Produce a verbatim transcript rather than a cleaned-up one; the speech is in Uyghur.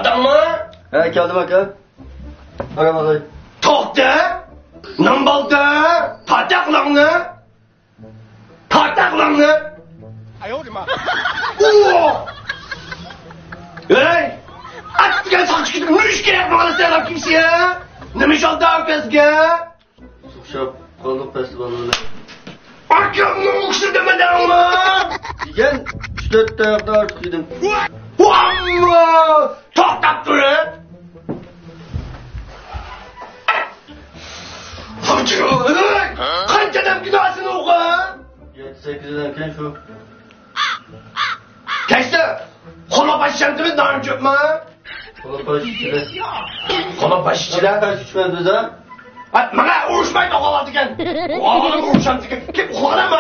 ئاتاڭمۇ؟ ھە، كەلدىم ئاكا. ئاكا، باقاي. توختا! نان بالتا! تارتاقلاڭنى! تارتاقلاڭنى! ئۇ! ھەي! ئات دېگەن ساقچى كېتىپ نېمە ئىش كېرەك بولغان سەن كىشى؟ نېمە ئىش ئالدى ئاكىسىگە؟ ئۇخلاپ قالدۇق پەستىۋالنى. ئاكامنىڭ ئۇكىسى دېمىدىڭمۇ؟ يېگەن ئۈچ تۆت تاياقتىن ئارتۇق يېدىم. ۋاممۇ! توختاپ تۇرۇڭ! قانچە ئادەم گۇناھسىنى ئوقۇ؟ يەتتە سەككىز ئادەم ئىكەن شۇ. كەچتە قولىغا باش چانتىمىز نان چۆپمۇ؟ قولىغا باش ئىچىدە. قولىغا باش ئىچىدە. باش ئىچمەيمىز ھە. ماڭا ئۇرۇشماي توقۇۋاتىدىكەن. ئۇرۇشامدىكەن. كىم ئۇخلىغان؟